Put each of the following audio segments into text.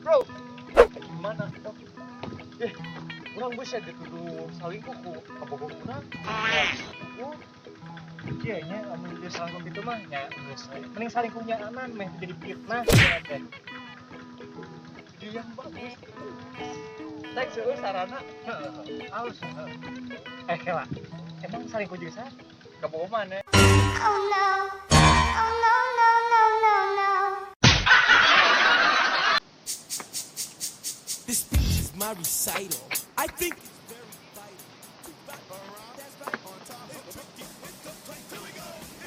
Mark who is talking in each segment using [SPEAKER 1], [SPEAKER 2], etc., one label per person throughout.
[SPEAKER 1] Bro. Gimana? Urang bisa dituduh salingkuh ku kabogoh urang. Oh. Iya nya lamun jadi selingkuh gitu mah nya geus. Mending salingkuhnya aman meh jadi fitnah teh. Jadi yang bagus. Tek seueur sarana. Heeh. Halus. Kela. Emang salingkuh jeung saha? Kabogoh maneh.
[SPEAKER 2] Oh no. Oh no no no no no.
[SPEAKER 3] This speech is my recital. I think it's very vital.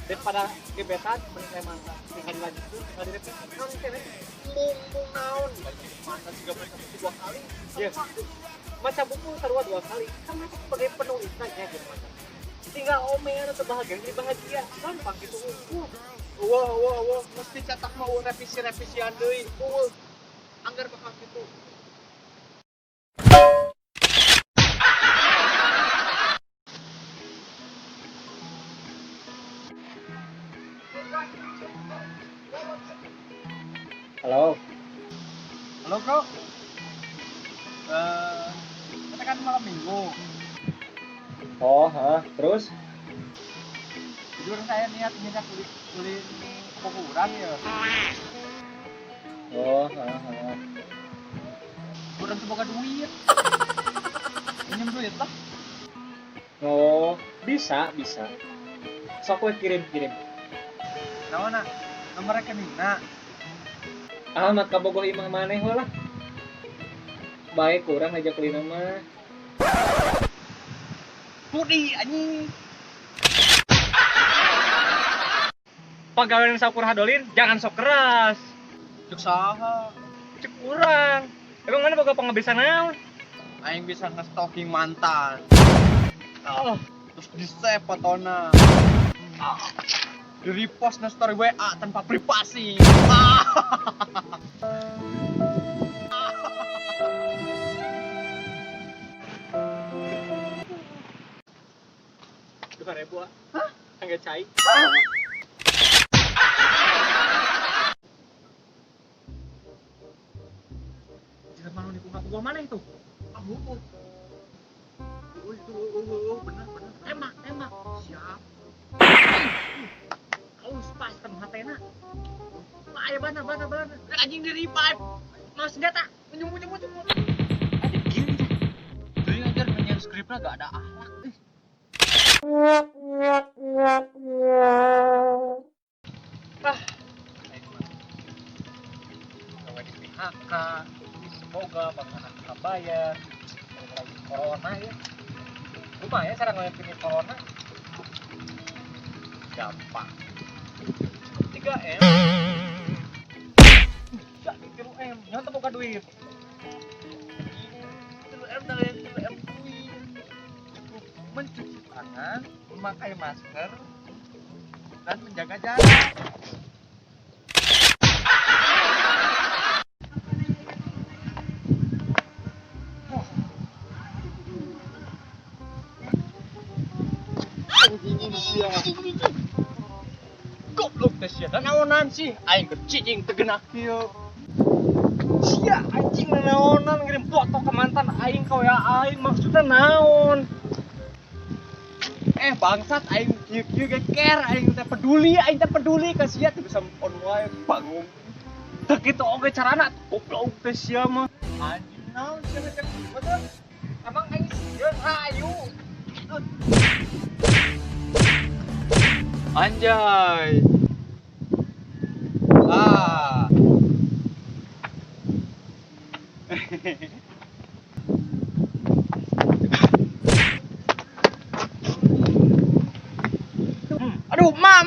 [SPEAKER 1] Daripada gebetan mending saya mantan. Tinggal dilanjutkeun, tinggal direpet. Naon teh? Mung naon. Mantan juga pernah dua kali. Ya. Maca buku sarua dua kali. Kan mereka sebagai penulis saja gitu mantan. Tinggal omean atau bahagia jadi bahagia. Gampang gitu.
[SPEAKER 4] Wah wah wah, mesti cetak mau revisi-revisian deui. Eueuh. Anggar bakal gitu.
[SPEAKER 1] Halo.
[SPEAKER 4] Halo bro. Kita kan malam minggu.
[SPEAKER 1] Oh, hah. Terus?
[SPEAKER 4] Jujur saya niat ngajak ulin kuburan ya.
[SPEAKER 1] Oh, hah.
[SPEAKER 4] Kurang semoga duit. Minjem duit lah.
[SPEAKER 1] Oh, bisa. Sok we kirim.
[SPEAKER 4] Naon na? Nomor rekeningna.
[SPEAKER 1] Alamat kabogoh imah maneh lah. Baik kurang ngajak ulin mah.
[SPEAKER 4] Budi anjing.
[SPEAKER 1] Pagawean saukur hadolin jangan sok keras.
[SPEAKER 4] Cek saha?
[SPEAKER 1] Cek urang. Emang mana boga pangabisan naon?
[SPEAKER 4] Aing bisa nge-stalking mantan.
[SPEAKER 1] Oh,
[SPEAKER 4] terus di-save fotona. Oh. Di repost na story WA tanpa privasi. Ah.
[SPEAKER 1] 2.000 ah. Hah? Angga cai. Jelema nu nipu gua mana itu?
[SPEAKER 4] Ah, heueuh. Bener.
[SPEAKER 1] Tembak.
[SPEAKER 4] Siap.
[SPEAKER 1] Aus pas kan hatena. Wah, aya bana.
[SPEAKER 4] Anjing di revive.
[SPEAKER 1] Mau senjata.
[SPEAKER 4] Nyumu.
[SPEAKER 1] Anjing kieu teh.
[SPEAKER 4] Deui anjir menyen skripna gak ada akhlak.
[SPEAKER 1] Ah. Gawe di PHK, semoga bakalan kabayar. Lagi corona ya. Lumayan cara ngelempin corona. Gampang. Cukup 3M. Ya, 3M. Nyawa teu boga duit.
[SPEAKER 4] 3M dari 3M duit. Cukup mencuci tangan, memakai masker, dan menjaga jarak. Anjing sia. Goblok teh sia. Naonan sih aing keur cicing teu geunah kieu.
[SPEAKER 1] Sia anjing naonan ngirim foto ke mantan aing ka WA aing maksudna naon?
[SPEAKER 4] Bangsat aing kieu-kieu ge care aing teh peduli ka sia teu bisa on wae bangung.
[SPEAKER 1] Teu kitu oge carana goblok teh sia mah.
[SPEAKER 4] Anjing naon sia ngecek betul.
[SPEAKER 1] Emang aing sieun rayu.
[SPEAKER 4] Anjay. Ah. Aduh, ma.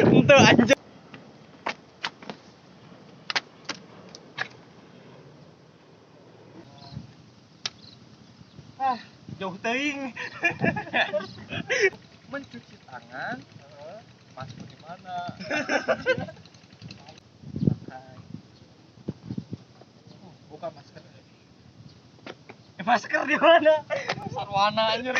[SPEAKER 4] Ente anjay.
[SPEAKER 1] Ah, jauh teuing.
[SPEAKER 4] Mencuci tangan, masker di mana? Buka masker.
[SPEAKER 1] Masker di mana?
[SPEAKER 4] Sarwana anjir.